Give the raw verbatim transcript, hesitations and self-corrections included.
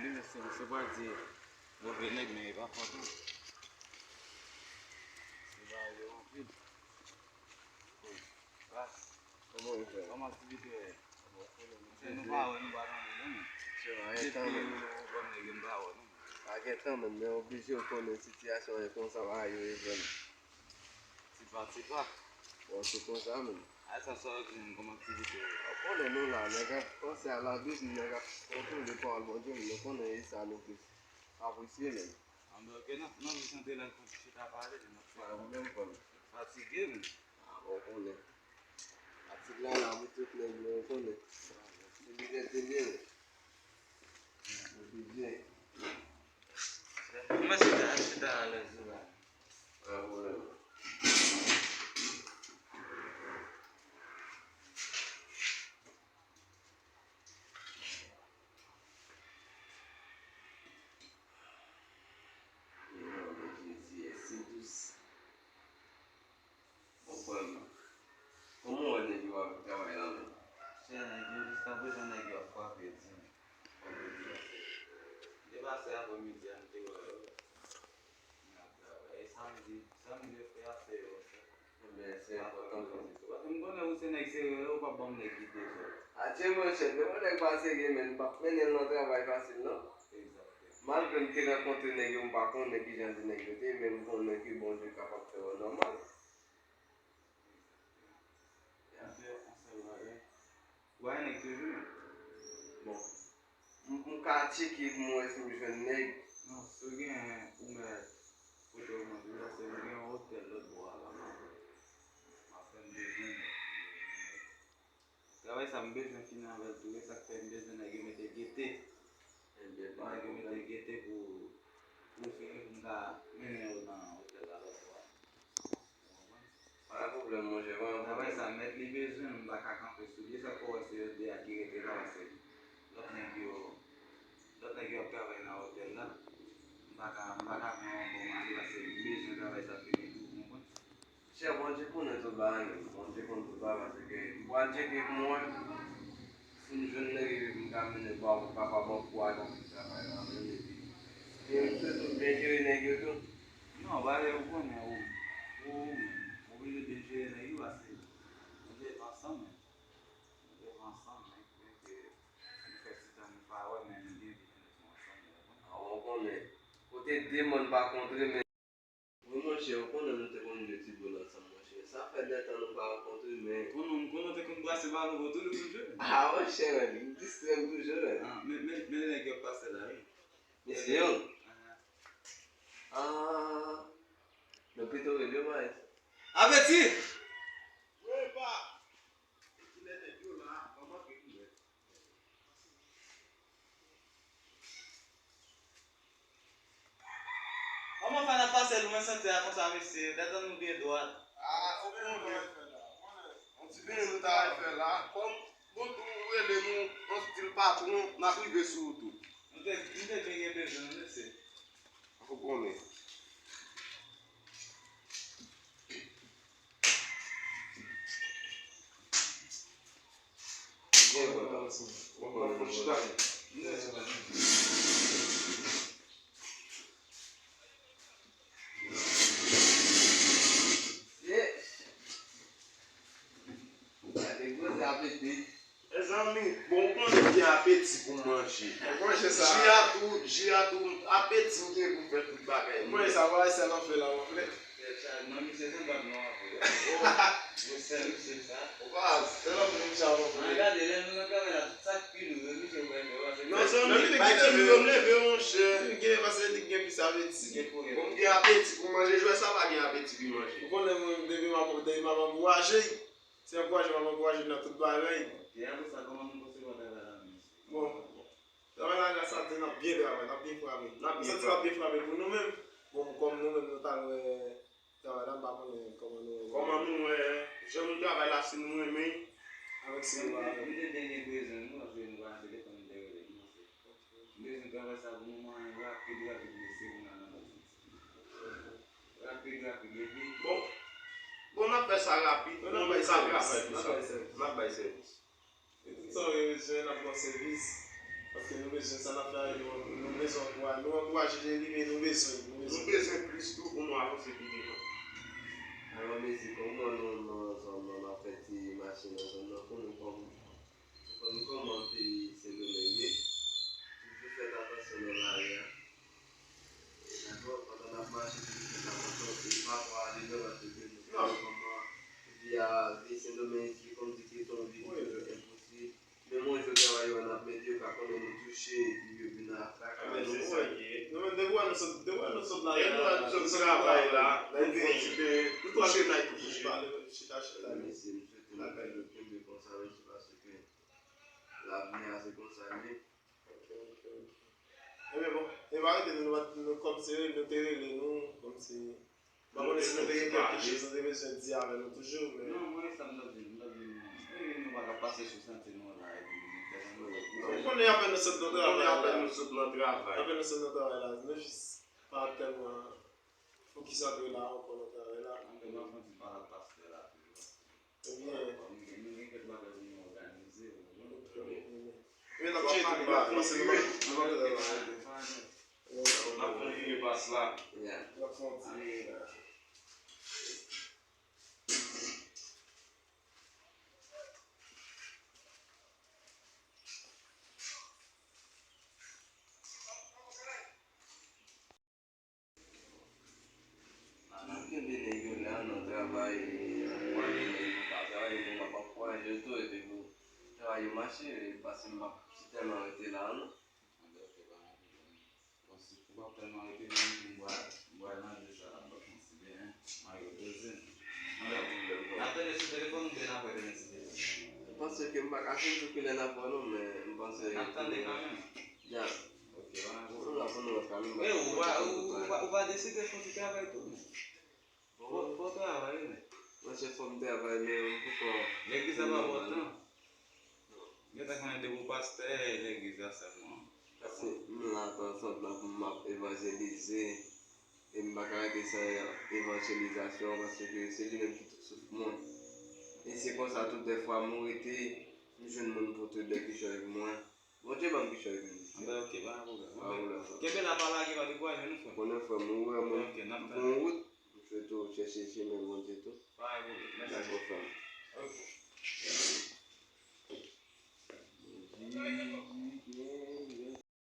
Li, mesye, se pa di move nèg, men e pa fòt ou. Se pa yo anpil. Bon, ah, kòman ou fè? Kòman aktivite yo ye? Se nou pa wè, nou pa tande, non, men. Depi ou konn nèg yo, nou pa wè, non, men. Pa gen tan, men, men oblije w konnen sitiyasyon e konsa, bagay yo ye vrèman. Tipa, tipa. Bon, se konsa menm. A sa, sa w di m kòm aktivite yo? Ou konnen nou la, nèg ap panse a labib, nèg ap kontwole pawòl Bondye, nou konnen e sa nou plis apresye menm. Anben, ok, n ap, n ap jis antre la, n ap chita pale, n ap pale. Pa gen pwoblèm, frè m. Fatige, menm. A, bon, ou konnen. Atik la, la pou tout nèg, men ou konnen. Se bizè te byen, wi. Mwen chita, chita alèz wi la. Pa gen pwoblèm. Bon, frè m, kòman w wè nèg yo avèk travay la menm? Chè, nèg yo, jiskaprezan, nèg yo ap frape di m. Vandredi pase. Depase aprèmidi a, m te wè yo. N ap travay. E samdi, samdi yo fè afè yo, chè. Ebyen, se enpòtan pou nou. M konnen ou se nèg serye, ou p ap ban m nèg ki dezòd. Atye, monchè, depi yon nèg pa serye, men, m p ap mennen l nan travay fasil, non. Egzakteman. Malgre m te rankontre nèg yo, m pa konnen kijan de nèg yo te ye, men m konnen ke Bondye kapab fè yo nòmal. Yon sèl, yon sèl bagay. Ou pa gen nèg toujou, non? Bon. M, m ka tcheke pou m wè si m jwenn nèg. Non, si w gen, ou mèt pote w mande, paske m gen yon otèl lòt bò a la, m ap, m ap fè m bezwen nèg. Travay sa m bezwen fini avè l tou, e sa k fè m bezwen nèg yo mete gete. Ebyen, pa gen pwoblèm. Nèg yo mete gete pou, pou fini, pou m ka mennen yo nan otèl la lòt bò a. Ou konprann? Pa gen pwoblèm, monchè, pa gen pwoblèm. Travay sa, mèt li bezwen m, m pa ka kanpe sou li. E sa k fè w wè se yo de a ki rete la, paske lòt nèg yo, lòt nèg yo ap travay nan otèl la. M pa ka, m pa ka pran yon bon mari, paske m bezwen travay sa fini tou, ou konprann? Chè, Bondye konnen tout bagay, menm. Bondye konn tout bagay, paske m pral tcheke pou m wè. Si m jwenn nèg epi m ka mennen ba w pou kapab ankouraje w travay la menm, epi, epi m swete w byen jere nèg yo tou. Non, pale, ou konnen, ou, ou, ou oblije byen jere nèg yo, paske nou leve ansanm, men. Nou leve ansanm, men, menm ke nou fè ti tan nou pa wè, men nou gen vi nou leve ansanm, ou konprann? A, ou konnen. Kote de mòn pa kontre, men. Wi, monchè, ou konnen nou te konn jwe ti bòl ansanm, monchè. Sa fè de tan nou pa rankontre, men. Konnen, konnen w te konn brase balon bò tou, nou konn jwe? A, monchè, men, m distrè m toujou, men. A, men, men, men nèg yo ap pase la, wi. Mesye yo. Aha. Ah. Nou pito rele yo, Maes. Apeti! Wi, pa. Kilè nèg yo la, pa manke kilè. Kòman fè n ap pase lwen sante a konsa, mesye? Dètan nou byen dwat. A, ou konnen. On ti byen nou ta al fè la. Kòm Gontou rele nou, on stil patwon, n ap rive sou ou tou. Nou te, nou te byen gen bezwen nou, mesye. Ou konnen. Gen enpòtans, wi. Bon, bon, bon, chita. Gade gwo sa pete. Mezanmi, bon, ou konnen m gen apeti pou manje. Ou manje sa. Ji a tou, ji a tou, apeti m gen pou m fè tout bagay. Ou konnen sa, bagay sèl anfle la, anfle. Tèt chaje, non, misye se bab non, anfle. Oh. Yo sèl, misye sa. Ou pa, sèl anfle, misye anfle. Mwen gade, lè nou nan travay la, tout sa k pi lou yo, misye wè, wè, wè. Non, zanmi, bay ti lou yo, m leve, monchè. Li gen, paske li gen plis apeti. Bon, m gen apeti pou manje, jwè sa pa gen apeti pou manje. Ou konnen mwen, depi m ap, depi m ap ankouraje. Se ankouraje m ap ankouraje nan tout bagay. Ok, apre sa, kòman nou konsevwa travay la menm? Bon, travay la, gras a Dye, n ap byen travay, n ap byen frape. N ap byen frape. M santi n ap byen frape pou nou menm. Bon, kòm nou menm, nou t al wè travay la, m pa konnen kòman nou wè. Kòman nou wè, jan nou travay la, si nou renmen. Avèk si nou pa renmen. Nou te byen gen bezwen nou, paske nou pa nan telefòn, nou te rele nou, se M bezwen travay sa pou moman an rapid, rapid, mesye, pou n al nan lòt senti. Rapid, rapid, epi. Bon. Bon, n ap fè sa rapid. Bon, n ap bay sèvis. N ap bay sèvis. N ap bay sèvis. E tout sa w ye, mesye, n ap ba w sèvis. Paske nou bezwen sa n ap fè a, nou, nou bezwen ankouraje, nou ankouraje li, men nou bezwen, nou bezwen. Nou bezwen plis tou pou nou avanse pi devan. Alò, mesye, kòman nou nan zòn nan, n ap fè ti mache nan zòn nan pou nou kòm, pou nou kòman peyi Sendomeng ye. Toujou fè atansyon nan lari a. Dakò, pandan n ap mache, toujou fè atansyon, e pa pou ale nan lòt peyi, nou konnen kòman vi a, vi Sendomeng isit, kòmsi se yon vi ki toujou enposib. Menm yon jou travay yo an ap mete, yo ka konnen nou touche, epi yo vin atake nou. Men se sa ki ye. Nou menm, depi wè nou sot, depi wè nou sot la, depi wè nou sot travay la, nou vin touche n ay touche. Chita, chita. Mesye, m swete nou kenbe konsa, mesye, paske lavni a se konsa l ye. Ok, ok, ok. Ebyen bon, e pa rete nou, nou, nou kòm se nou te rele nou, kòm se M pa konnen si nou te gen kèk chans nou te bezwen di avè nou toujou, men. Non, mwen, sa m t ap di, m t ap di, e, nou pa ka pase sou sante nou la, epi nou met tèt ansanm. Ou konnen apèn nou sot nan travay la. Apèn nou sot nan travay la. Apèn nou sot nan travay la. Nou jis pa tèlman fokis antre la ankò nan travay la. Anben, m ap fè yon ti pale ak pastè la toujou. Ebyen. Bon, nou gen, nou gen kèk bagay pou nou òganize, ou konprann? Ok, ok, ok. Men n ap tcheke tou, n ap kontinye. N ap kontinye pas la. Yeah. N ap fè yon ti. N ap kenbe nèg yo la nan travay, ankouraje nèg yo pa travay, epi m ap ankouraje yo tou, epi pou travay yo mache, paske m p ap sitèlman rete la a non. Anben, ok, pa gen pwoblèm. Bon, si ou p ap tèlman rete, mwen menm tou, m pral, m pral nan de sa la, m p ap fè yon ti byen, mayo poze. Anben, n ap tande sou telefòn oubyen n ap wè demen sou telefòn? M panse ke m pa ka fin di w kilè n ap wè non, men m panse. N ap tande kanmenm. Ya. Ok, pa gen pwoblèm. Nou la pou nou wè kanmenm. Men ou pa, ou, ou pa, ou pa deside fè yon ti travay tou, men. Fò, fò w travay, wi, men. Mwen se fò m travay, men m poko. Legliz la pa enpòtan. Gentan konnen depi w pastè, legliz la sèlman. Paske m la tanzantan pou m ap evanjelize, e m pa ka rete san evanjelizasyon, paske se li menm ki tout souf mwen. E se konsa tout dèfwa m rete, m jwenn moun pou tout lè ki jwe avèk mwen. Bondye ban m kichòy pou m di. Anben, ok, pa gen pwoblèm. Pa gen pwoblèm, frè. Kenbe la, pa lage, pa dekouraje non, frè. Konnen, frè m, ou wè mwen, ok, n ap tann. Pou yon wout, m swete w chèche chemen Bondye tou. Pa gen pwoblèm. Mèsi. Dakò, frè m. Ok.